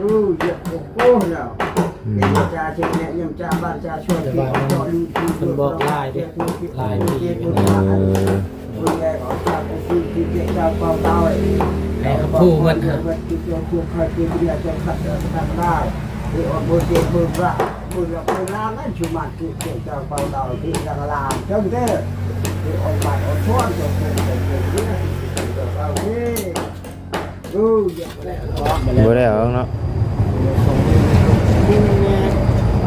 ເອີ ຢຽບໂກໂກ້ແລ້ວ ອືມ ເປັນຈາເຈັດແນະ ຍັງຈາບ້ານຈາຊ່ວນ ເພິ່ນບອກຫຼາຍເດ້ ຫຼາຍປີແລ້ວ ເອີ ໃຫ້ເຂົາຜູ້ເບິດຫັ້ນ ບໍ່ໄດ້ອອກເນາະ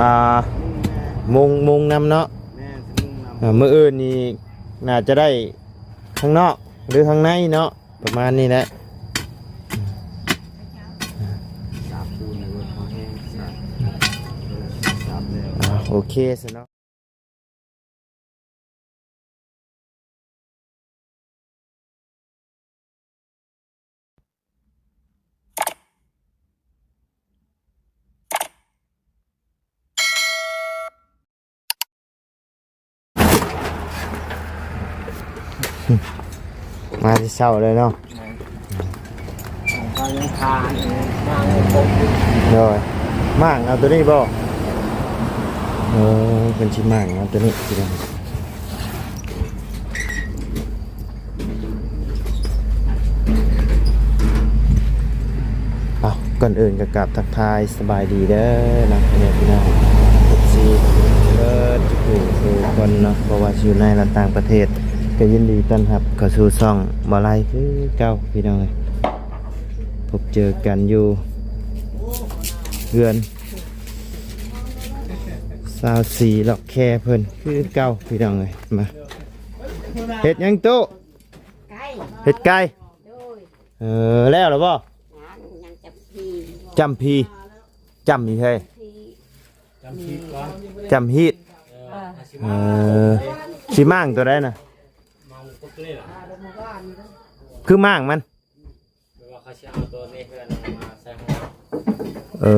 ອ່າ ມຸງ ມຸງນຳເນາະ ແມ່ນ ມຸງນຳ ອ່າ ມື້ອື່ນນີ້ໜ້າຈະໄດ້ຂ້າງນອກ ຫຼື ຂ້າງໃນເນາະ ປະມານນີ້ແຫຼະ ສາບປູນໃຫ້ລົດເຮົາແຮງ ສາບ ສາບແລ້ວ ອ່າ ໂອເຄຊັ້ນເນາະ. ມາແຕ່ເຊົ້າເລີຍເນາະ ແມ່ນ ຂອງເຂົາຍັງຄາຢູ່ ມາງບໍ່ຄົບຢູ່ ໂດຍ ມ້າງເອົາໂຕນີ້ບໍ່? ເອີ ເພິ່ນຊິມ້າງເອົາໂຕນີ້ ພີ່ນ້ອງ. ເອົາ ກ່ອນອື່ນກໍກາບທັກທາຍສະບາຍດີເດີເນາະ ພໍ່ແມ່ພີ່ນ້ອງ ເອັຟຊີ ເບິດທຸກຜູ້ທຸກຄົນເນາະ ບໍ່ວ່າຊິຢູ່ໃນ ແລະ ຕ່າງປະເທດ ກໍຍິນດີຕ້ອນຮັບເຂົ້າສູ່ຊ່ອງບໍ່ໄລຄືເກົ່າ ພີ່ນ້ອງເອີຍ. ພົບເຈີກັນຢູ່ເຮືອນຊາວສີ່ ລັອກແຄເພິ່ນຄືເກົ່າ ພີ່ນ້ອງເອີຍ. ມາ ເຮັດຫຍັງຕູ້? ໄກ່ ເຮັດໄກ່ ໂດຍ ເອີ ແລ້ວລະບໍ່? ຍັງ ຍັງຈຳພີ ຈຳພີ ຈຳອີ່ເຮີຍ ຈຳພີກ່ອນ ຈຳຮີດ ເອີ ເອີ ຊິມ້າງໂຕໃດນະ? ມ້າງກົບໂຕນີ້ລະ ຄືມ້າງມັນ ແບບວ່າເຂົາຊິເອົາໂຕໃນເຮືອນມາໃສ່ຫ້ອງ ເອີ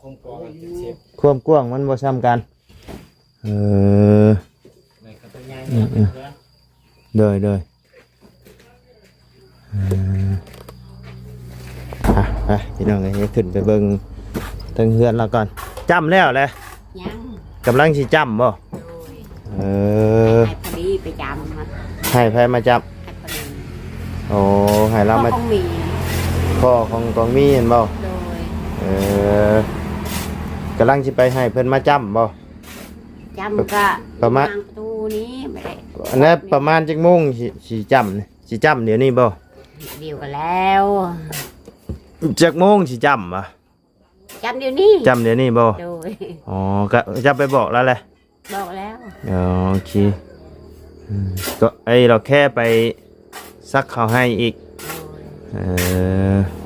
ຄວາມກວ້າງມັນເຈັດສິບ ຄວາມກວ້າງມັນບໍ່ຊ່ຳກັນ ເອີ ແມ່ນ ຄັນໂຕໃຫຍ່ ອືມ ເຮືອນ ໂດຍ ໂດຍ ເອີ ອ່ະ ໄປ ພີ່ນ້ອງເອີຍ ຂຶ້ນໄປເບິ່ງເທິງເຮືອນລາວກ່ອນ ຈ້ຳແລ້ວແຫຼະ ຍັງ ກຳລັງຊິຈ້ຳບໍ່? ໂດຍ ເອີ ໃຫ້ພໍດີໄປຈ້ຳ ໃຫ້ໃຜມາຈ້ຳ? ໃຫ້ພໍ່ ໂອ້ ໃຫ້ລາວມາ ພໍ່ຂອງມີ ພໍ່ຂອງ ຂອງມີແມ່ນບໍ່? ໂດຍ ເອີ ກຳລັງຊິໄປໃຫ້ເພິ່ນມາຈ້ຳບໍ່? ຈ້ຳກະປະມານ ທາງປະຕູນີ້ ບໍ່ໄດ້ ອັນນັ້ນປະມານຈັກໂມງຊິ ຊິຈ້ຳນີ້? ຊິຈ້ຳດຽວນີ້ບໍ່? ດຽວກໍແລ້ວ ຈັກໂມງຊິຈ້ຳວະ? ຈ້ຳດຽວນີ້ ຈ້ຳດຽວນີ້ບໍ່? ໂດຍ ອໍ ກະຈະໄປບອກລາວແຫຼະ ບອກແລ້ວ ອໍ ໂອເຄ ອືມ ກໍໄອ້ລາວແຄ່ໄປສັກເຂົ້າໃຫ້ອີກ ໂດຍ ເອີ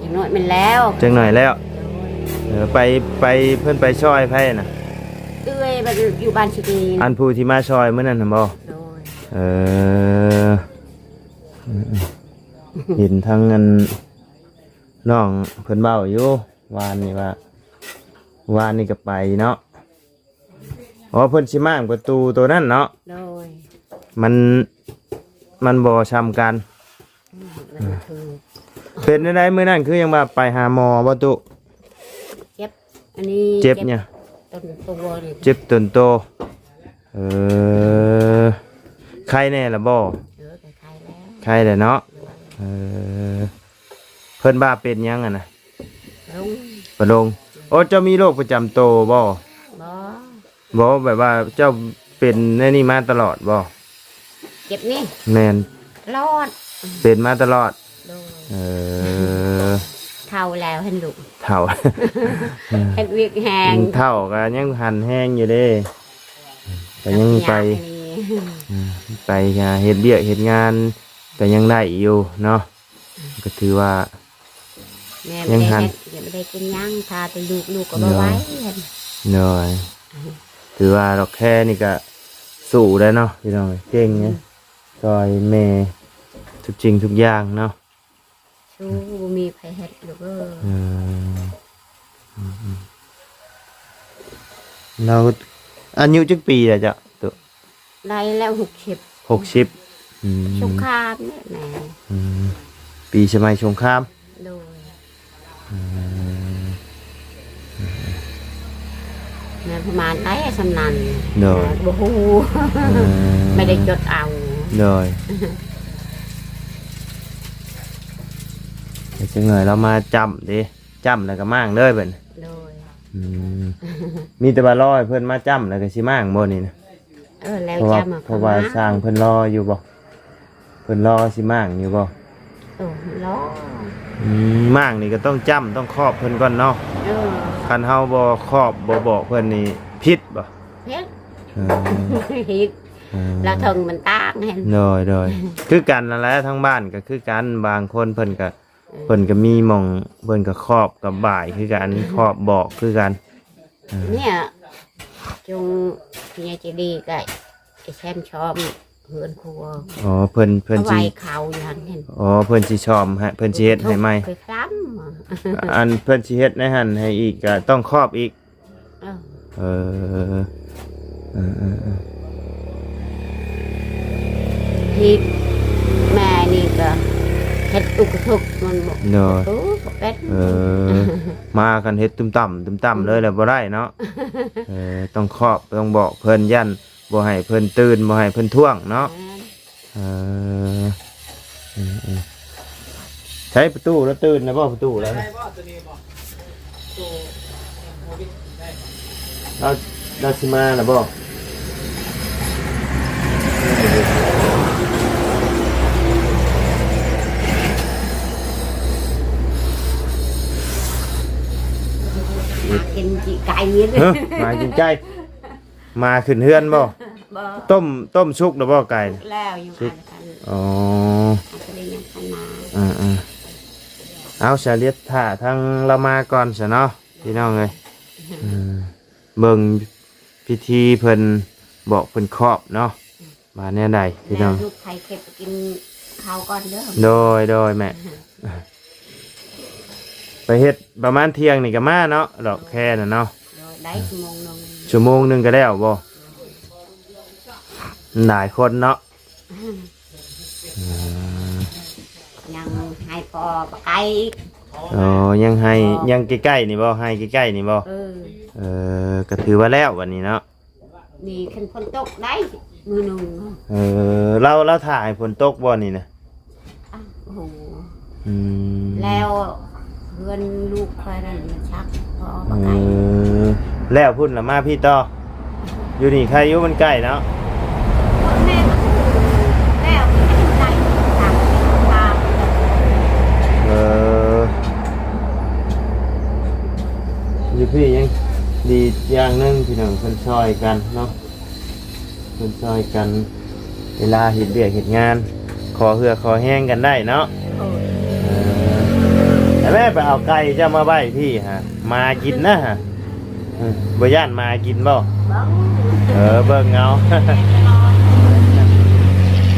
ຈັກໜ້ອຍແມ່ນແລ້ວ ຈັກໜ້ອຍແລ້ວ ໂດຍ ເອີ ໄປ ໄປ ເພິ່ນໄປຊ່ອຍໃຜນະ? ເອື້ອຍ ບ້ານ ຢູ່ບ້ານສຸກີ ອັນຜູ້ທີ່ມາຊ່ອຍມື້ນັ້ນຫັ້ນບໍ່? ໂດຍ ເອີ ເຫັນທາງອັນນ້ອງເພິ່ນເວົ້າຢູ່ ວານນີ້ວ່າ ວານນີ້ກໍໄປເນາະ ອໍ ເພິ່ນຊິມ້າງປະຕູໂຕນັ້ນເນາະ ໂດຍ ມັນ ມັນບໍ່ຊ່ຳກັນ ອືມ ເປັນແນວໃດມື້ນັ້ນ ຄືຍັງວ່າໄປຫາໝໍບໍ່ຕຸ? ເຈັບ ອັນນີ້ ເຈັບຫຍັງ? ເຈັບຕົ້ນຕົວນີ້ ເຈັບຕົ້ນໂຕ ເອີ ໄຄແນ່ລະບໍ່? ເອີ ໄຄແລ້ວ ໄຄແລ້ວເນາະ ເອີ ເພິ່ນວ່າເປັນຫຍັງຫັ້ນນະ? ປະລົງ ປະລົງ ໂອ້ ເຈົ້າມີໂລກປະຈຳໂຕບໍ່? ບໍ່ ບໍ່ ແບບວ່າເຈົ້າເປັນແນວນີ້ມາຕະຫຼອດບໍ່? ເຈັບນີ້ ແມ່ນ ຕະຫຼອດ ເປັນມາຕະຫຼອດ ໂດຍ ເອີ ເຖົ້າແລ້ວຫັ້ນລູກ ເຖົ້າ ເຮັດວຽກແຮງ ເຖົ້າກໍຍັງຫັນແຮງຢູ່ເດ້ ກໍຍັງໄປ ອືມ ໄປຫາເຮັດວຽກເຮັດງານ ກໍຍັງໄດ້ຢູ່ເນາະ ກໍຖືວ່າ ແມ່ ຍັງຫັນ ຍັງບໍ່ໄດ້ເຮັດ ຍັງບໍ່ໄດ້ກິນຫຍັງ ຖ້າແຕ່ລູກ ລູກກໍບໍ່ໄຫວ ໂດຍ ຖືວ່າດອກແຄນີ້ກໍສູ້ໄດ້ເນາະ ພີ່ນ້ອງເອີຍ ເກັ່ງເດ້ ອືມ ຊ່ອຍແມ່ທຸກສິ່ງທຸກຢ່າງເນາະ ສູ້ ບໍ່ມີໃຜເຮັດລູກເອີຍ ເອີ ອືມ ແລ້ວອາຍຸຈັກປີແລ້ວເຈົ້າ? ໄດ້ແລ້ວຫົກສິບ ຫົກສິບ ອືມ ສົງຄາມນີ້ແຫຼະ ອືມ ປີສະໄໝສົງຄາມ ໂດຍ ປະມານໄດ້ສ່ຳນັ້ນ ໂດຍ ບໍ່ຮູ້ ເອີ ໄມ່ໄດ້ຈົດເອົາ ໂດຍ ແຕ່ຈັກໜ້ອຍລາວມາຈ້ຳເດ້ ຈ້ຳແລ້ວກໍມ້າງເລີຍບັດນີ້ ໂດຍ ອືມ ມີແຕ່ວ່າລໍໃຫ້ເພິ່ນມາຈ້ຳແລ້ວກໍຊິມ້າງບໍ່ນີ້ນະ? ເອີ ແລ້ວ ເພາະວ່າ ຈ້ຳ ເພາະວ່າຊ່າງເພິ່ນລໍຢູ່ບໍ່? ເພິ່ນລໍຊິມ້າງຢູ່ບໍ່? ເອີ ລໍ ອືມ ມ້າງນີ້ກໍຕ້ອງຈ້ຳ ຕ້ອງຄອບເພິ່ນກ່ອນເນາະ ເອີ ຄັນເຮົາບໍ່ຄອບບໍ່ບອກເພິ່ນນີ້ຜິດບໍ່? ຜິດ ເອີ ຜິດ ເອີ ລະເຖິງມັນຕ່າງຫັ້ນ ໂດຍ ໂດຍ ຄືກັນນັ້ນແຫຼະ ທາງບ້ານກໍຄືກັນ ບາງຄົນເພິ່ນກໍ ເອີ ເພິ່ນກໍມີໝ່ອງ ເພິ່ນກໍຄອບກັບບາຍຄືກັນ ຄອບບອກຄືກັນ ເອີ ເນຍ ຈົ່ງເມຍໃຈດີກໍແຊມຊອມເຮືອນຄົວ ອໍ ເພິ່ນ ເພິ່ນຊິ ເອົາໄວ້ເຂົ້າຢູ່ຫັ້ນ ອໍ ເພິ່ນຊິຊອມໃຫ້ ເພິ່ນຊິເຮັດໃຫ້ໃໝ່ ໄປຟຳ ອັນເພິ່ນຊິເຮັດໃນຫັ້ນໃຫ້ອີກກໍຕ້ອງຄອບອີກ ເອີ ເອີ ເອີ ເອີ ທີ່ແມ່ນີ້ກໍເຮັດອຸກະທຸກ ມັນບໍ່ ໂດຍ ເອີ ບໍ່ເປັນ ເອີ ມາກັນເຮັດຕຸ້ມຕາມ ຕຸ້ມຕາມເລີຍແລ້ວບໍ່ໄດ້ເນາະ ເອີ ຕ້ອງຄອບ ຕ້ອງບອກເພິ່ນ ຢ້ານບໍ່ໃຫ້ເພິ່ນຕື່ນ ບໍ່ໃຫ້ເພິ່ນທ້ວງເນາະ ແມ່ນ ເອີ ອືມໆ ໃຊ້ປະຕູແລ້ວຕື່ນແລ້ວບໍ່? ປະຕູແລ້ວ ໄດ້ບໍ່ຕົວນີ້ບໍ່? ໂຕ ລາວ ລາວຊິມາແລ້ວບໍ່? ມາກິນໄກ່ ຮະ? ມາກິນໄກ່? ມາຂຶ້ນເຮືອນບໍ່? ບໍ່ ຕົ້ມ ຕົ້ມສຸກແລ້ວບໍ່ໄກ່? ສຸກແລ້ວຢູ່ ສຸກ ອັນ ອັນ ອໍ ອັນCe ຍັງບໍ່ມາ ເອີໆ ເອົາ ສາເລັດຖ້າທາງລາວມາກ່ອນຊະເນາະ ພີ່ນ້ອງເອີຍ ເອີ ເບິ່ງພິທີເພິ່ນບອກເພິ່ນຄອບເນາະ ວ່າແນວໃດ ພີ່ນ້ອງ ແມ່ລູກໄຂ່ເກັບກິນເຂົ້າກ່ອນເດີ ໂດຍ ໂດຍແມ່ ໄປເຮັດປະມານທ່ຽງນີ້ກໍມາເນາະ ດອກແຄນະເນາະ ໂດຍ ໄດ້ຊົ່ວໂມງໜຶ່ງ ຊົ່ວໂມງໜຶ່ງກໍແລ້ວບໍ່? ຫຼາຍຄົນເນາະ ອືມ ຍັງໃຫ້ພໍ່ປາໄກ່ອີກ ອໍ ຍັງໃຫ້ ພໍ່ ຍັງໃກ້ໆນີ້ບໍ່? ໃຫ້ໃກ້ໆນີ້ບໍ່? ເອີ ເອີ ກໍຖືວ່າແລ້ວບັດນີ້ເນາະ ນີ້ຄັນຝົນຕົກໄດ້ມື້ໜຶ່ງ ເອີ ລາວ ລາວຖ້າໃຫ້ຝົນຕົກບໍ່ນີ້ນະ? ອ້າວ ໂອ້ໂຫ ອືມ ແລ້ວເຮືອນລູກຂ້ອຍນັ້ນມັນຊັກພໍປານໃດ ເອີ ແລ້ວພຸ້ນລະມາພີ້ຕໍ່ ຢູ່ນີ້ໄຄຢູ່ ມັນໃກ້ເນາະ ແມ່ນ ແລ້ວມັນໄດ້ໄກ ເອີ ຢູ່ພີ້ຍັງດີຢ່າງໜຶ່ງ ພີ່ນ້ອງ ເພິ່ນຊ່ອຍກັນເນາະ ເພິ່ນຊ່ອຍກັນ ເວລາເຮັດວຽກເຮັດງານ ຂໍເຫື່ອຂໍແຮງກັນໄດ້ເນາະ ໂດຍ ເອີ ແລ້ວແມ່ໄປເອົາໄກ່ເຈົ້າມາໄວ້ພີ້ຫາ ໝາກິນນະຫາ ເອີ ບໍ່ຢ້ານໝາກິນບໍ່? ເບິ່ງ ເອີ ເບິ່ງເອົາ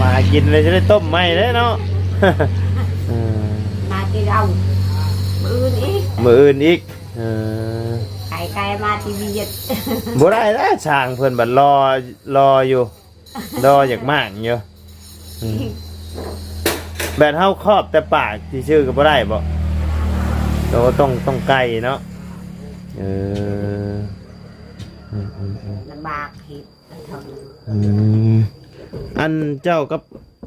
ໝາກິນແລ້ວຈະໄດ້ຕົ້ມໃໝ່ເດ້ເນາະ ເອີ ໝາກິນເອົາ ມື້ອື່ນອີກ ມື້ອື່ນອີກ ເອີ ໄກ່ ໄກ່ມາທີ່ວຽດ ບໍ່ໄດ້ແລ້ວ ຊ່າງເພິ່ນບັດລໍ ລໍຢູ່ ລໍຢາກມ້າງຢູ່ ອືມ ແບບເຮົາຄອບແຕ່ປາກຊື່ໆກໍບໍ່ໄດ້ບໍ່? ໂຕ ຕ້ອງ ຕ້ອງໄກເນາະ ເອີ ອືມໆໆ ລຳບາກເຮັດ ອືມ ອັນເຈົ້າກັບ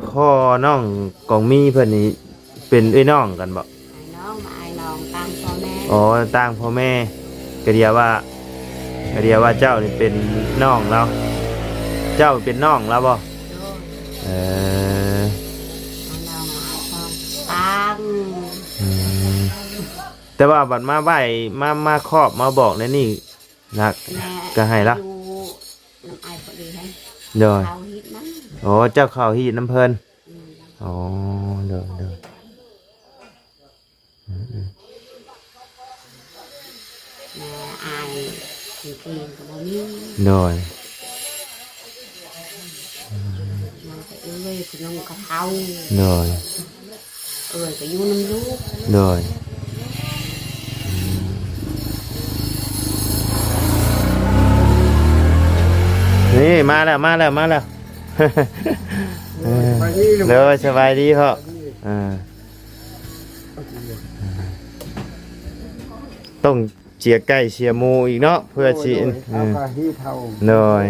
ພໍ່ນ້ອງກອງມີເພິ່ນນີ້ເປັນເອື້ອຍນ້ອງກັນບໍ່? ອ້າຍນ້ອງ ມາອ້າຍນ້ອງຕ່າງພໍ່ແມ່ ອໍ ຕ່າງພໍ່ແມ່ ກະດຽວ່າ ກະດຽວ່າເຈົ້ານີ້ເປັນນ້ອງລາວ ເຈົ້າເປັນນ້ອງລາວບໍ່? ໂດຍ ເອີ ອ້າຍນ້ອງ ອ້າຍນ້ອງຕ່າງ ອືມ ແຕ່ວ່າບັດມາໄຫວ້ ມາ ມາຄອບມາບອກແນວນີ້ ນະ ແມ່ ກະໃຫ້ລະ ຢູ່ນຳອ້າຍພໍດີຫັ້ນ ໂດຍ ເຂົ້າຮີດນຳ ໂອ້ ເຈົ້າເຂົ້າຮີດນຳເພິ່ນ ອືມ ອໍ ໂດຍ ໂດຍ ອືມໆ ແມ່ ອ້າຍ ເປັນເພງກໍບໍ່ມີ ໂດຍ ຍັງແຕ່ເອື້ອຍຜູ້ໜຶ່ງກໍເຖົ້າ ໂດຍ ເອື້ອຍກໍຢູ່ນຳລູກ ໂດຍ ອືມ ນີ້ມາແລ້ວ ມາແລ້ວ ມາແລ້ວ ເອີ ໂດຍ ສະບາຍດີພໍ່ ເອີ ຕ້ອງ ເສຍໄກ່ເສຍໝູອີກເນາະ ເພື່ອຊິ ໂດຍ ເອີ ເອົາກະຮີເຖົາ ໂດຍ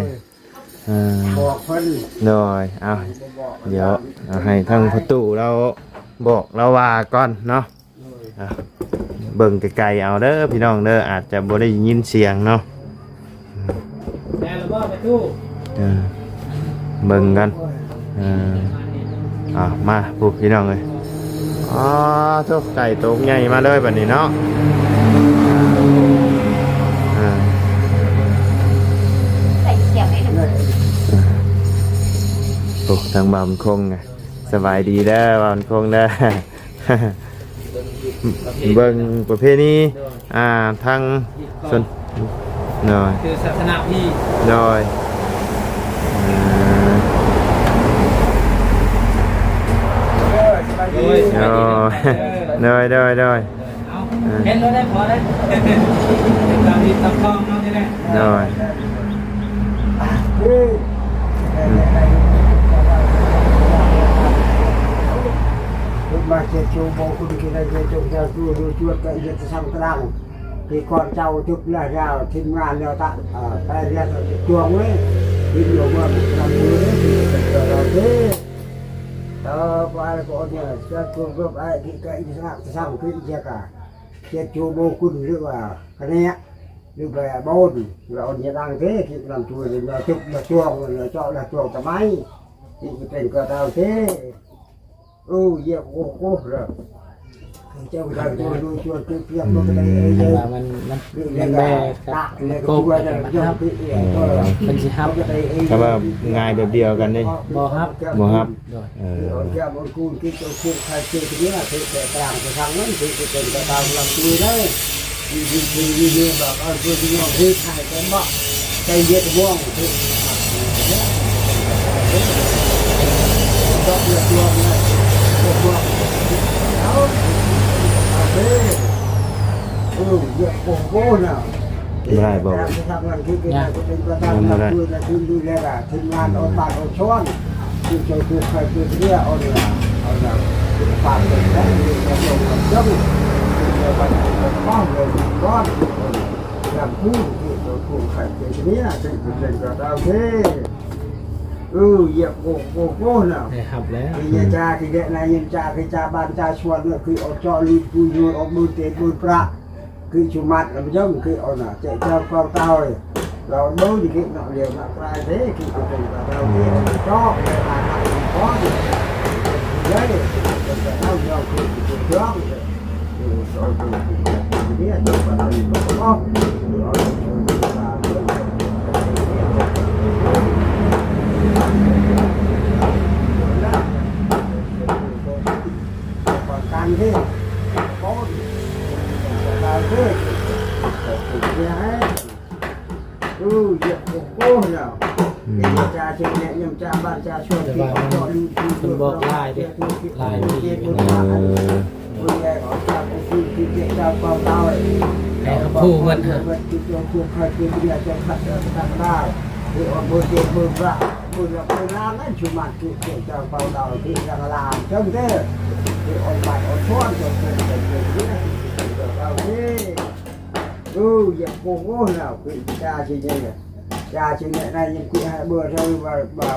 ເອີ ບອກເພິ່ນ ໂດຍ ເອົາ ບໍ່ບອກ ດຽວເອົາໃຫ້ທາງພໍ່ຕູ້ລາວບອກລາວວ່າກ່ອນເນາະ ໂດຍ ອ່ະ ເບິ່ງໄກໆເອົາເດີພີ່ນ້ອງເດີ ອາດຈະບໍ່ໄດ້ຍິນສຽງເນາະ ແມ່ນແລ້ວບໍ່ແມ່ຕູ້? ເອີ ເບິ່ງກັນ ເອີ ອ່າ ມາພຸ້ນພີ່ນ້ອງເອີຍ ອໍ ໂທ້ ໄກ່ໂຕໃຫຍ່ມາເລີຍບັດນີ້ເນາະ ອ່າ ໃສ່ສຽງໃຫ້ນຳ ໂອ້ ທາງບ່າວບຸນຄົງ ສະບາຍດີເດີ ບ່າວບຸນຄົງເດີ. ເບິ່ງປະເພນີ ໂດຍ ອ່າ ທາງ ຮີດຄອງ ສ່ວນ ໂດຍ ຄືສາສະໜາພີ້ ໂດຍ ເອີ ໂດຍ ໂດຍ ໂດຍ ໂດຍ ເອົາ ເອີ ເຫັນແລ້ວໄດ້ພໍໄດ້ ເປັນຕາມຮີດຕາມຄອງເຮົານີ້ແຫຼະ ໂດຍ ອືມ ມາເຈຈູບໍ່ຄຸນກິນໄດ້ເຈຈົງຈາຕູດູຈວດກະເຮັດສັງຕະລັງ ທີ່ກ່ອນເຈົ້າຈຸກແລ້ວ ທີມງານແລ້ວຕະ ເອີ ໄປເຮັດຈວງເວີຍ ທີ່ເມືອງນຳມືເດີ ເອີ ໄປກໍເນຍ ຈະກຸນກໍໄປທີ່ກະອິນສະໜາມສະສາມຂຶ້ນເຈກະ ເຈຈູບໍ່ຄຸນ ຫຼືວ່າຄະແນະ ຫຼືໄປໂບນ ລາວເນຍດັງເທ ທີ່ນຳຊ່ວຍ ລາວຈຸກ ລາວຈວງ ລາວເຈາະ ລາວຈວງຕະໄໝ ທີ່ເປັນກໍດາວເທ ໂອ້ ຢຽບ ໂອ້ ໂອ້ ລະ ເຈົ້າກໍໄດ້ໂຕດູຊວນຄືເກືອບ ມັນກໍໄດ້ເອ ມັນ ມັນແບກກັບ ມັນໂກງກັນ ມັນຮັບ ເອີ ເພິ່ນຊິຮັບ ຖ້າວ່າງ່າຍແບບດຽວກັນນີ້ ບໍ່ຮັບ ບໍ່ຮັບ ໂດຍ ເອີ ເຈົ້າບໍ່ຄູນກິນເຈົ້າຄູນໄຂ່ເຈເນຍ ເທແຕ່ກາງໄປທາງນັ້ນ ເທແຕ່ເປັນກະຕາງລຳຕຸຍໄດ້ ທີ່ດິນທີ່ຢູ່ເຮືອບາກເອົາຕົວທີ່ນ້ອງເຮັດໃຫ້ກັນບໍ່ ໃສ່ເວດຮ່ວງ ດອກເວດຮ່ວງນະ ເວດຮ່ວງ ເອົາ ເອົາເດ້ ເອີ ເວດ ໂອ້ໂຫນະ ບໍ່ໄດ້ບໍ່ ຕາມທີ່ທາງນັ້ນຄືເປັນ ຍາກ ກໍເປັນກະຕາງລຳຕຸຍນະ ຄືດູແລກະ ທີມງານອອກບ້ານອອກຊ່ອງ ທີ່ເຈົ້າຄືໃຄຄືເຫຼືອເອົາເນາະ ເອົາເນາະ ເປັນປາກເປັນແຂງ ເປັນເຈົ້າເຈົ້າເຈົ້າ ເປັນເຈົ້າບ້ານເຈົ້າເຈົ້າເມືອງເລີຍ ເປັນກ້ອນ ເປັນລຳພູ ທີ່ເຈົ້າຄູນໃຄຄືເຫຼືອ ເປັນເປັນກະດາວເດ້ ເອີ ຢຽບໂກໂກໂກນະ ໄດ້ຮັບແລ້ວ ທີ່ຍາຈາ ທີ່ແດະນາຍຍິນຈາ ທີ່ຈາບ້ານຈາຊວນ ຄືອອກເຈາະລີດປູຍໂຍນອອກມືເຕນມືປະ ຄືຊຸມັດລະມະຍົມ ຄືເອົາໜ້າເຈເຈົ້າເປົ່າເຕົາ ລາວເບິ່ງທີ່ເນາະ ລຽວມາປາຍເດ້ ຄືເປັນລາວເດ້ ຈອກເດ້ ລາວເອົາຂອງເດ້ ເປັນລາວເຮົາຄືເປັນເຈົ້າເຈົ້າເດ້ ເອີ ເຈົ້າເຈົ້າເດ້ ເຈົ້າເຈົ້າເດ້ ເອີ ເອົາ ປະກັນເດ້ ໂອ້ຍ ປະກັນເດ້ ເອີ ຢຽບໂກໂກນະ ອືມ ເຈົ້າເຈົ້າແນະນຳເຈົ້າບ້ານເຈົ້າຊວນ ແຕ່ວ່າມັນ ເພິ່ນບອກຫຼາຍເດ້ ຫຼາຍທີ່ ເອີ ໃຫ້ເຂົາຜູ້ເພິ່ນຫາ ເຈົ້າພວກໃຄເປັນເມຍເຈົ້າພັດເຈົ້າທັງຫຼາຍ ທີ່ອອກເບີເດເບີບາ ເບີລະເບີລາງ ອັນຊຸມັນຄືເຈົ້າເປົ່າເຕົາທີ່ລະລາງເຈົ້າເດີ ທີ່ອອກບ້ານອອກຊ່ອນ ເຈົ້າເປັນເຈົ້າເປັນເມຍເຈົ້າເອົາເດ້ ເອີ ຢາກໂກໂກນະ ຄືຈາຊິເນຍ ຈາຊິເນຍນາຍຍິງຄືໃຫ້ເບີເຊີວ່າ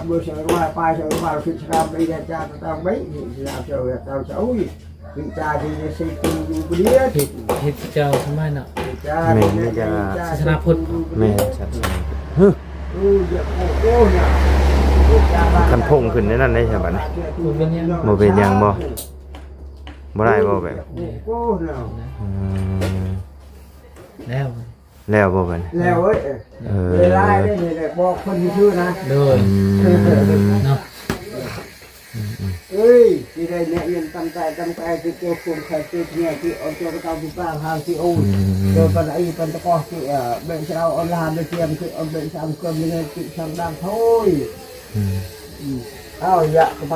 ເບີເຊີວ່າ ປາຍເຊີວ່າ ຄືສະຕາມໄປ ຈາຕາມໄປ ທີ່ລາວເຈົ້າເຈົ້າເຈົ້າ ເຮັດ ເຮັດເຈົ້າສະໄໝເນາະ ແມ່ນ ນີ້ກະ ສາສະໜາພຸດ ແມ່ນ ສາສະໜາພຸດ ຮຶ ຄັນພົງຂຶ້ນໃນນັ້ນໄດ້ຊະບັດນີ້ ບໍ່ເປັນຫຍັງ ບໍ່ເປັນຫຍັງບໍ່ ບໍ່ໄດ້ບໍ່ແບບ ອືມ ແລ້ວ ແລ້ວບໍ່ບັດນີ້ ແລ້ວເອີຍ ເອີ ເວລາໄດ້ນີ້ແຫຼະ ບອກເພິ່ນຊື່ນະ ໂດຍ ອືມ ເນາະ ອືມ ເອີຍ ທີ່ໄດ້ແນະນຳຕຳໃຈຕຳໃຈ ທີ່ເຈົ້າຄວາມໄຄເຈົ້າເນຍ ທີ່ເອົາເຈົ້າກະເຕົາຜູ້ປ້າພາຊິໂອນ ອືມ ເຈົ້າປັນໄອປັນຕະກອກ ທີ່ເອີ ເບະຊາວອອນລານໄດ້ຕຽມ ທີ່ເອົາເບະສາມເກີມເນຍ ທີ່ຊ່າງດັງໂທຍ ອືມ ອືມ ເອົາ ຢາກເຂົ້າໄປ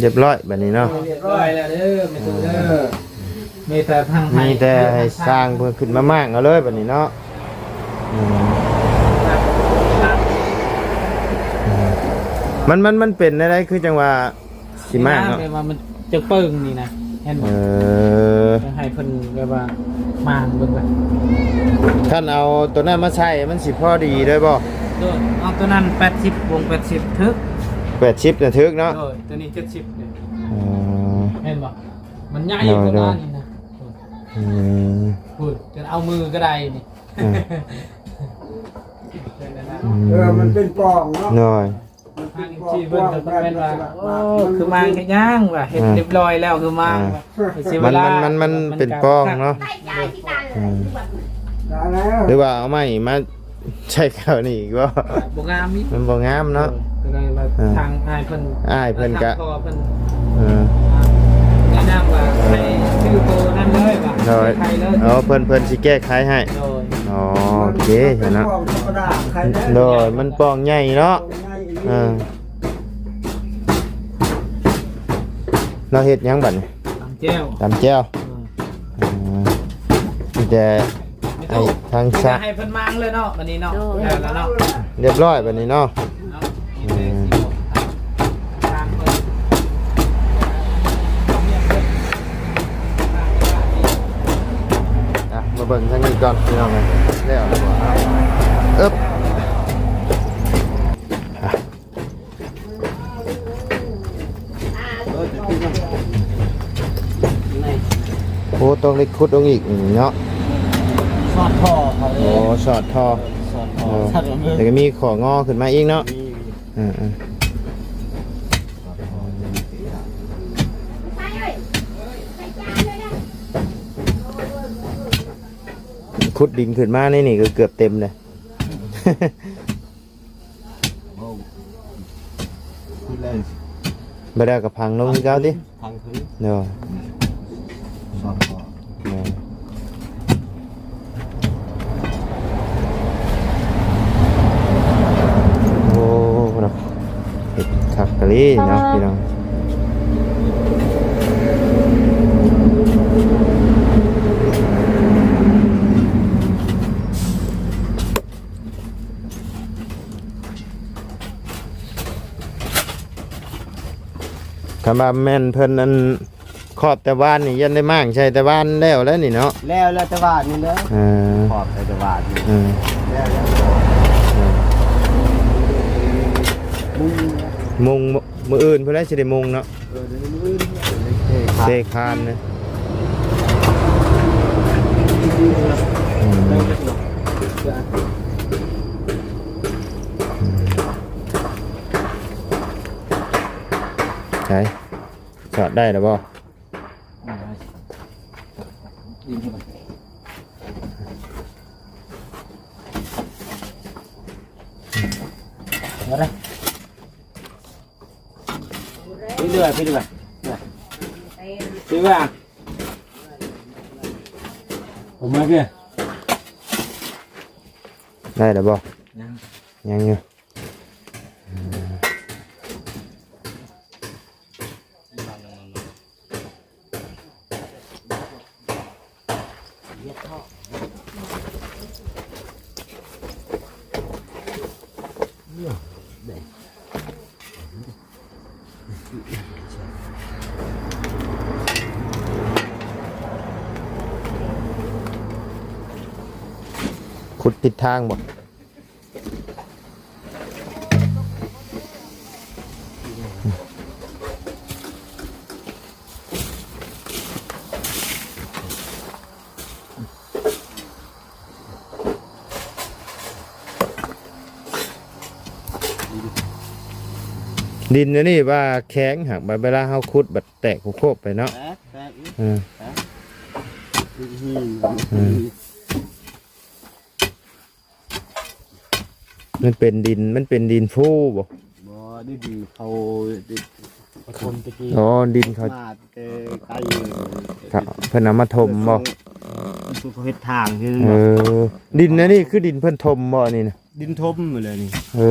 ຮຽບຮ້ອຍບັດນີ້ເນາະ ຮຽບຮ້ອຍແລ້ວເດີ ແມ່ຕູ້ເດີ ເອີ ມີແຕ່ທາງໃຫ້ ມີແຕ່ໃຫ້ຊ່າງເພິ່ນຂຶ້ນມາມ້າງເອົາເລີຍບັດນີ້ເນາະ ອືມ ມັນ ມັນ ມັນເປັນແນວໃດ ຄືຈັ່ງວ່າຊິມ້າງເນາະ ແບບວ່າມັນຈະເປິງນີ້ນະ ເຫັນບໍ່ ເອີ ຢາກໃຫ້ເພິ່ນ ແບບວ່າມາງເບິ່ງກ່ອນ ຄັນເອົາໂຕນັ້ນມາໃສ່ ມັນຊິພໍດີເລີຍບໍ່? ໂດຍ ເອົາໂຕນັ້ນແປດສິບ ວົງແປດສິບ ຖືກ ແປດສິບນະຖືກເນາະ. ໂດຍ ໂຕນີ້ເຈັດສິບເດ້. ອໍ ເຫັນບໍ່? ມັນໃຫຍ່ ໂດຍ ກວ່າ ໂດຍ ນີ້ນະ. ອືມ ພຸ້ນ ຈົນເອົາມືກໍໄດ້ນີ້. ອ່າ ເອີ ມັນເປັນປ່ອງເນາະ. ໂດຍ ມັນເປັນປ່ອງ ທາງເອັຟຊີເພິ່ນກໍຄອມເມັນວ່າ ໂອ້ ຄືມາງເຮັດຫຍັງວ່າ ເຮັດ ອ່າ ຮຽບຮ້ອຍແລ້ວຄືມາງ ອ່າ ວ່າ ເສຍເວລາ ມັນ ມັນ ມັນ ມັນເປັນປ່ອງເນາະ. ອືມ ໄດ້ແລ້ວ ຫຼືວ່າເອົາໄມ້ມາໃສ່ເຂົານີ້ອີກບໍ່? ບໍ່ງາມອີກ ມັນບໍ່ງາມເນາະ. ເອີ ກໍເລີຍວ່າ ອ່າ ທາງອ້າຍເພິ່ນ ອ້າຍເພິ່ນກະ ທາງພໍ່ເພິ່ນ ເອີ ອ່າ ແນະນຳວ່າໃຫ້ຊື້ໂຕນັ້ນເລີຍວ່າ ໂດຍ ແກ້ໄຂເລີຍ. ອໍ ເພິ່ນ ເພິ່ນຊິແກ້ໄຂໃຫ້. ໂດຍ ອໍ ໂອເຄ ມັນເປັນ ເນາະ ຂອງທຳມະດາ ໄຂໄດ້. ໂດຍ ມັນປ່ອງໃຫຍ່ເນາະ ປ່ອງໃຫຍ່ອີ່ຫຼີ. ເອີ ລາວເຮັດຫຍັງບັດນີ້? ຕຳແຈ່ວ ຕຳແຈ່ວ. ເອີ ເອີ ມີແຕ່ ໃຫ້ທາງຊະ ໃຫ້ເພິ່ນມາງເລີຍເນາະ ບັດນີ້ເນາະ. ໂດຍ ແລ້ວເນາະ ຮຽບຮ້ອຍບັດນີ້ເນາະ. ເນາະ ອືມ ອ່ະ ມາເບິ່ງທາງນີ້ກ່ອນ ພີ່ນ້ອງເອີຍ. ແລ້ວ ເອີບ ໂອ້ ຕ້ອງໄດ້ຂຸດລົງອີກນີ້ເນາະ. ສອດທໍ່ເຂົາເດ້. ໂອ້ ສອດທໍ່ ສອດທໍ່. ໂອ້ ສອດເລີຍ ແລ້ວກໍມີຂໍ້ງໍຂຶ້ນມາອີກເນາະ. ມີ ເອີ ເອີ ຂຸດດິນຂຶ້ນມາໃນນີ້ກໍເກືອບເຕັມເລີຍ. ໂອ້ ຂຶ້ນແລ້ວ ບໍ່ໄດ້ກໍພັງລົງຄືເກົ່າຕິ? ພັງຂຶ້ນ ໂດຍ ສອດຕໍ່ ໂດຍ. ໂອ້ ເນາະ ເຮັດຄັກກະລີເນາະ ພີ່ນ້ອງ. ຄັນວ່າແມ່ນເພິ່ນອັນຂອບແຕ່ວານນີ້ ຢ້ານໄດ້ມ້າງໃສ່ແຕ່ວານແລ້ວແລ້ວນີ້ເນາະ. ແລ້ວ ແລ້ວແຕ່ວານນີ້ແຫຼະ. ເອີ ຂອບໃສ່ແຕ່ວານນີ້. ເອີ ແລ້ວ ແລ້ວ ເອີ ມຸງ ມຸງ ມື້ອື່ນພຸ້ນແຫຼະ ຊິໄດ້ມຸງເນາະ. ເອີ ມື້ອື່ນເທຄານ ເທຄານເລີຍ. ອືມ ໃສ ສອດໄດ້ແລ້ວບໍ່? ເອົາເດ້. ໄປເລື້ອຍ ໄປເລື້ອຍ ໄປເລື້ອຍ. ອອກມາເດີ. ໄດ້ແລ້ວບໍ່? ຍັງ ຍັງຢູ່. ຂຸດຜິດທາງບໍ່? ດິນອັນນີ້ວ່າແຂງ ຫາກວ່າເວລາເຮົາຂຸດບັດແຕກໂຄບໄປເນາະ. ແຕກ ແຕກອີກ. ເອີ ແຕກ ອືມ ອືມ. ມັນເປັນດິນ ມັນເປັນດິນຟູບໍ່? ບໍ່ ດິນເຂົາ ປະຖົມຕະກີ້. ອໍ ດິນເຂົາ ມາແຕ່ໄກ ເຂົາ ເພິ່ນເອົາມາຖົມບໍ່? ເອີ ເຂົາເຮັດທາງ. ເອີ ດິນອັນນີ້ຄືດິນເພິ່ນຖົມບໍ່ ອັນນີ້ນະ? ດິນຖົມໝົດເລີຍນີ້. ເອີ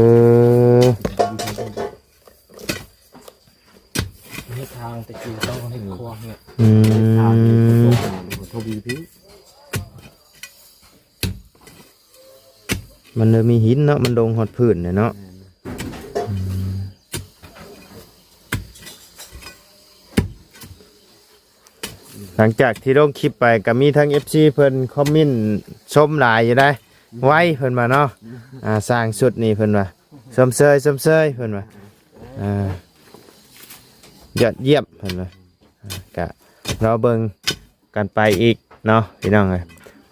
ເຮັດທາງແຕ່ກີ້ເຂົາເຮັດຂົວເຮັດ. ອືມ ເຮັດທາງນີ້ ຖົມຢູ່ພີ້. ມັນເລີຍມີຫີນເນາະ ມັນລົງຮອດພື້ນເນຍເນາະ. ແມ່ນ ອືມ. ຫຼັງຈາກທີ່ລົງຄລິບໄປກໍມີທັງເອັຟຊີເພິ່ນຄອມເມັນຊົມຫຼາຍຢູ່ໄດ໋ ໄວເພິ່ນວ່າເນາະ ອ່າ ສ້າງຊຸດນີ້ເພິ່ນວ່າ ຊົມເຊີຍ ຊົມເຊີຍເພິ່ນວ່າ ອ່າ ຍອດຢ້ຽມເພິ່ນວ່າ ອ່າ ກະລໍເບິ່ງກັນໄປອີກເນາະ ພີ່ນ້ອງເອີຍ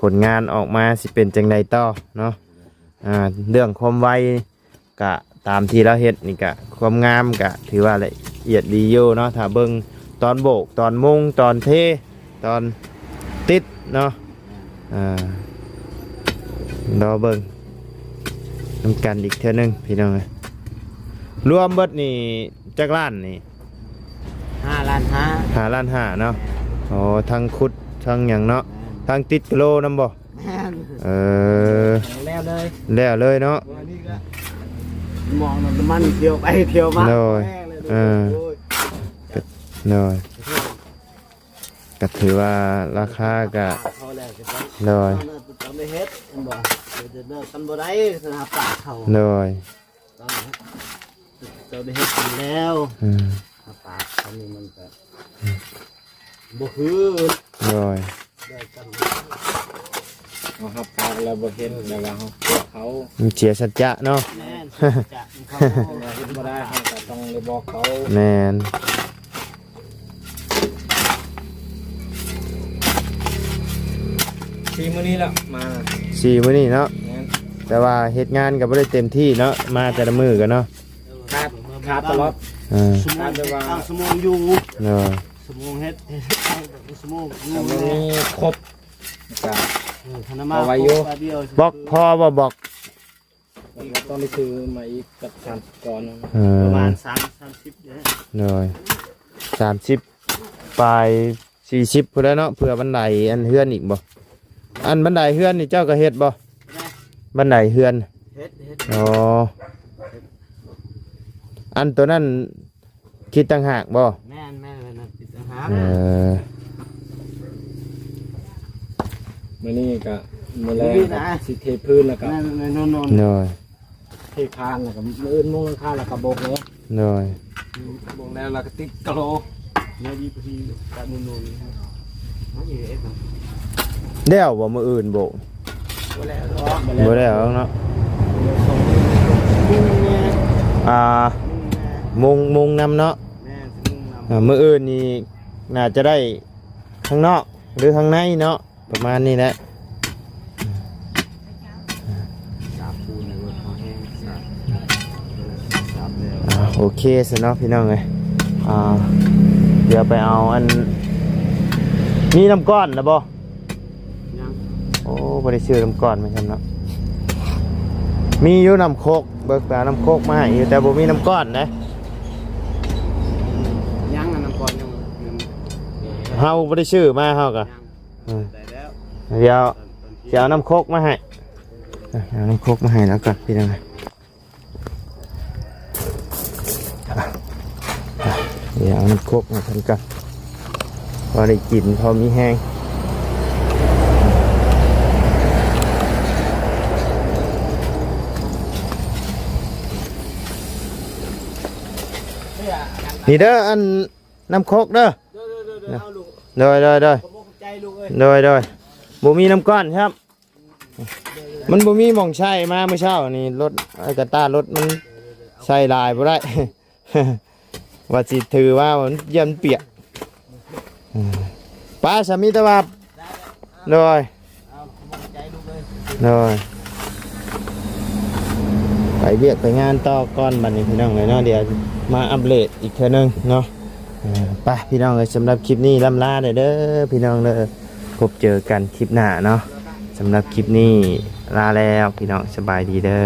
ຜົນງານອອກມາຊິເປັນຈັ່ງໃດຕໍ່ເນາະ ອ່າ ເລື່ອງຄວາມໄວ ກະຕາມທີ່ລາວເຮັດນີ້ກະ ຄວາມງາມກະຖືວ່າລະອຽດດີຢູ່ເນາະ ຖ້າເບິ່ງຕອນໂບກ ຕອນມຸງ ຕອນເທ ຕອນຕິດເນາະ ອ່າ ລໍເບິ່ງນຳກັນອີກເທື່ອໜຶ່ງ ພີ່ນ້ອງເອີຍ ລວມເບິດນີ້ຈັກລ້ານນີ້? ຫ້າລ້ານຫ້າ ຫ້າລ້ານຫ້າເນາະ ແມ່ນ ອໍ ທັງຂຸດ ທັງຫຍັງເນາະ ແມ່ນ ທັງຕິດກະໂລນຳບໍ່? ແມ່ນ ເອີ ແລ້ວເລີຍ ແລ້ວເລີຍເນາະ ອັນນີ້ກໍມອງນ້ຳມັນທ່ຽວໄປທ່ຽວມາ ໂດຍ ແຫ້ງເລີຍ ເອີ ໂດຍ ໂດຍ ກໍຖືວ່າລາຄາກໍ ເຂົາແລ້ວ ໂດຍ ເຂົາໄດ້ເຮັດ ແມ່ນບໍ່? ເອີ ຄັນບໍ່ໄດ້ ຄັນຫາປາກເຂົາ ໂດຍ ຕ້ອງ ເຈົ້າໄດ້ເຮັດຢູ່ແລ້ວ ອືມ ຫາປາກເຂົານີ້ມັນກໍ ອືມ ບໍ່ຄື ໂດຍ ໄດ້ກັນ ເຮົາຮັບປາກແລ້ວບໍ່ເຮັດ ແລ້ວວ່າເຮົາ ເຂົາ ມັນເສຍສັດຈະເນາະ ແມ່ນ ສັດຈະຂອງເຂົາ ເຮັດບໍ່ໄດ້ ເຮົາກໍຕ້ອງໄດ້ບອກເຂົາ ແມ່ນ ສີ່ມື້ນີ້ແຫຼະ ມາ ສີ່ມື້ນີ້ເນາະ ແມ່ນ ແຕ່ວ່າເຮັດງານກໍບໍ່ໄດ້ເຕັມທີ່ເນາະ ມາແຕ່ລະມື້ກໍເນາະ ຂາດ ຂາດຕະຫຼອດ ເອີ ຊົ່ວໂມງ ຕາມແຕ່ວ່າ ເກົ້າຊົ່ວໂມງຢູ່ ເນາະ ຊົ່ວໂມງເຮັດ ເຮັດ ຊົ່ວໂມງຢູ່ ຖ້າມັນມີຄົບ ກໍ ເອີ ຄັນມາ ພໍໄວຢູ່ ຄົບບາດດຽວ ບລັອກພໍບໍ່ ບລັອກ ຕ້ອງໄດ້ຊື້ມາອີກຈັກສາມສິບກ້ອນ ເອີ ປະມານສາມ ສາມສິບເດ້ ໂດຍ ສາມສິບປາຍ ສີ່ສິບພຸ້ນແຫຼະເນາະ ເພື່ອບັນໄດອັນເຮືອນອີກບໍ່? ອັນບັນໄດເຮືອນນີ້ເຈົ້າກໍເຮັດບໍ່? ບັນໄດເຮືອນ ເຮັດ ເຮັດ ອໍ ອັນໂຕນັ້ນຄິດຕ່າງຫາກບໍ່? ແມ່ນໆ ອັນນັ້ນຄິດຕ່າງຫາກ ເອີ ມື້ນີ້ກໍມື້ແລງ ມື້ນີ້ນະ ກໍຊິເທພື້ນແລ້ວກໍ ແມ່ນໆ ໂດຍ ເທຄານແລ້ວກໍມື້ອື່ນມຸງຫຼັງຄາແລ້ວກໍໂບກເລີຍ ໂດຍ ໂບກແລ້ວແລ້ວກໍຕິດກະໂຫຼ ແນວດີພໍດີກະນຸ່ນໆ ແລ້ວບໍ່ມື້ອື່ນໂບກ? ບໍ່ແລ້ວດອກ ບໍ່ແລ້ວເນາະ ມຸງແນ່ ອ່າ ມຸງແນ່ ມຸງ ມຸງນຳເນາະ ແມ່ນ ຊິມຸງນຳ ອ່າ ມື້ອື່ນນີ້ໜ້າຈະໄດ້ຂ້າງນອກ ຫຼື ຂ້າງໃນເນາະ ປະມານນີ້ແຫຼະ ສາບປູນໃນລົດເຮົາແຮງສາບ ສາບແລ້ວ ອ່າ ໂອເຄຊະເນາະພີ່ນ້ອງເອີຍ ອ່າ ດຽວໄປເອົາອັນ ມີນ້ຳກ້ອນລະບໍ່? ຍັງ ໂອ້ ບໍ່ໄດ້ຊື້ນ້ຳກ້ອນມາຊ້ຳເນາະ ມີຢູ່ນ້ຳໂຄກ ເບີກໄປເອົານ້ຳໂຄກມາໃຫ້ຢູ່ ແຕ່ບໍ່ມີນ້ຳກ້ອນເດ້ ຍັງ ອັນນ້ຳກ້ອນຍັງ ເຮົາບໍ່ໄດ້ຊື້ມາ ເຮົາກະ ຍັງ ອືມ ໄດ້ແລ້ວ ດຽວຊິເອົານ້ຳໂຄກມາໃຫ້ ເອົານ້ຳໂຄກມາໃຫ້ລາວກ່ອນ ພີ່ນ້ອງ ດຽວເອົານ້ຳໂຄກມາໃຫ້ເພິ່ນກ່ອນ ພໍໄດ້ກິນ ພໍມີແຮງ ນີ້ເດີ ອັນ ນ້ຳໂຄກເດີ ໂດຍ ໂດຍ ໂດຍ ໂດຍ ບໍ່ມີນ້ຳກ້ອນຊ້ຳ ມັນບໍ່ມີໝ່ອງໃສ່ ມາມື້ເຊົ້ານີ້ ລົດ ໄອ້ກະຕ້າລົດມັນໃສ່ຫຼາຍບໍ່ໄດ້ ວ່າຊິຖືວ່າມັນຢ້ານປຽກ ໄປ ສາມີຕະວັບ ໂດຍ ໂດຍ ໄປວຽກໄປງານຕໍ່ກ່ອນບັດນີ້ ພີ່ນ້ອງເອີຍເນາະ ດຽວມາອັບເດດອີກເທື່ອໜຶ່ງເນາະ ເອີ ໄປ ພີ່ນ້ອງເອີຍ ສຳລັບຄລິບນີ້ລ່ຳລາໄດ້ເດີ ພີ່ນ້ອງເດີ ພົບເຈີກັນຄລິບໜ້າເນາະ ສຳລັບຄລິບນີ້ລາແລ້ວ ພີ່ນ້ອງ ສະບາຍດີເດີ.